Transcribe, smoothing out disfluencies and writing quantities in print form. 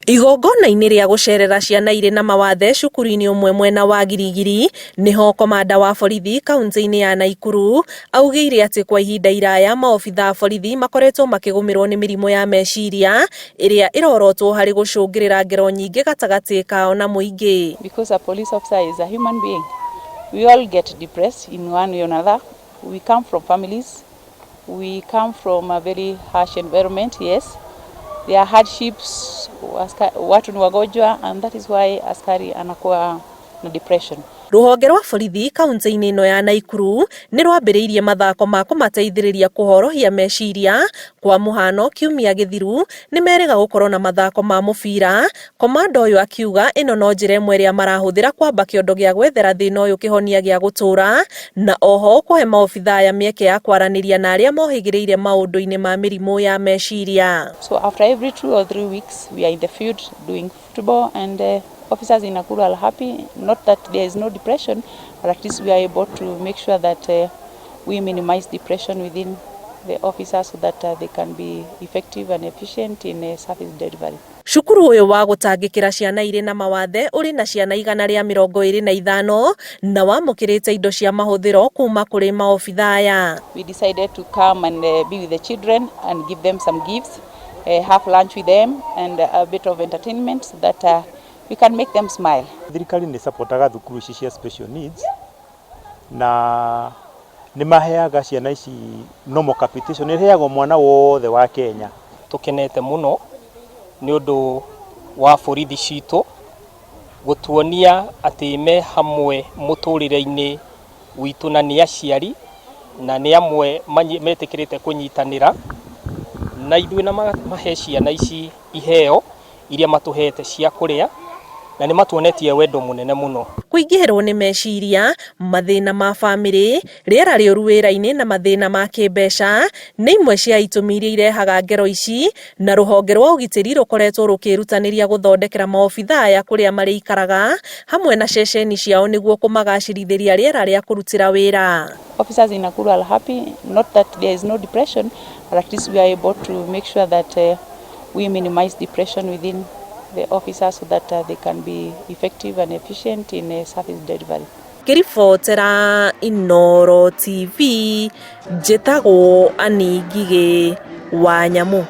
Igongona-inĩ rĩa gũcerera ciana irĩ na mawathe cukuru-inĩ ũmwe mwena wa Girigiri nĩho komanda wa borithi kaunti-inĩ ya Naikuru augĩire atĩ kwa ihinda iraya maobitha a borithi makoretwo makĩgũmĩrwo nĩ mĩrimũ ya meciria ĩrĩa ĩrorotwo harĩ gũcũngĩrĩra ngero nyingĩ gatagatĩ kao na mũingĩ. Because a police officer is a human being. We all get depressed in one way or another. We come from families. We come from a very harsh environment, yes. There are hardships, watu ni wagonjwa, and that is why askari anakuwa na depression. Rũhonge rwa borithi kaunti-inĩ ĩno ya Naikuru nĩ rwambĩrĩirie mathako ma kũmateithĩrĩria kũhorohia meciria. Kwa mũhano, kiumia gĩthiru nĩ merĩga gũkorwo na mathako ma mũbira. Komanda ũyũ akiuga ĩno no njĩra ĩmwe ĩrĩa marahũthĩra kwamba kĩondo gĩa gwethera thĩna ũyũ kĩhonia gĩa gũtũra, na oho kũhe maobitha aya mĩeke ya kwaranĩria na arĩa mohĩgĩrĩire maũndũ-inĩ ma mĩrimũ ya meciria. So after every 2 or 3 weeks, we are in the field doing football, and officers in Nakuru are happy. Not that there is no depression, but at least we are able to make sure that we minimize depression within the officers so that they can be effective and efficient in service delivery. Cukuru ũyũ wa gũtangĩkĩra ciana irĩ na mawathe ũrĩ na ciana 125 na wamũkĩrĩte indo cia mahũthĩro kuma kũrĩ maobitha aya. We decided to come and be with the children and give them some gifts, have lunch with them and a bit of entertainment so that we can make them smile. Thirikari nĩ supportaga thukuru ici cia special needs na nĩ maheaga ciana ici normal capitation, nĩ ĩheagwo mwana wothe wa Kenya. Tukenete muno nĩ ũndũ wa borithi citũ gũtuonia atĩ me hamwe mũtũrĩre-inĩ witũ, na nĩ aciari na nĩ amwe metĩkĩrĩte kũnyitanĩra na ithuĩ na mahe ciana ici iheo iria matũhete cia kũrĩa, na nĩ matuonetie wendo mũnene mũno. Kũingĩhĩrwo nĩ meciria, mathĩna ma bamĩrĩ, rĩera rĩũru wĩra-inĩ na mathĩna ma kĩmbeca nĩ imwe cia itũmi iria irehaga ngero ici, na rũhonge rwa ũgitĩri rũkoretwo rũkĩrutanĩria gũthondekera maobitha aya kũrĩa marĩikaraga hamwe na ceceni ciao nĩguo kũmagacĩrithĩria rĩera rĩa kũrutĩra wĩra. Officers in Nakuru are happy, not that there is no depression, but at least we are able to make sure that we minimize depression within the officers so that they can be effective and efficient in service delivery. Ngĩribotera Inooro TV, njĩtagwo Annie Ngigĩ wa Nyamũ.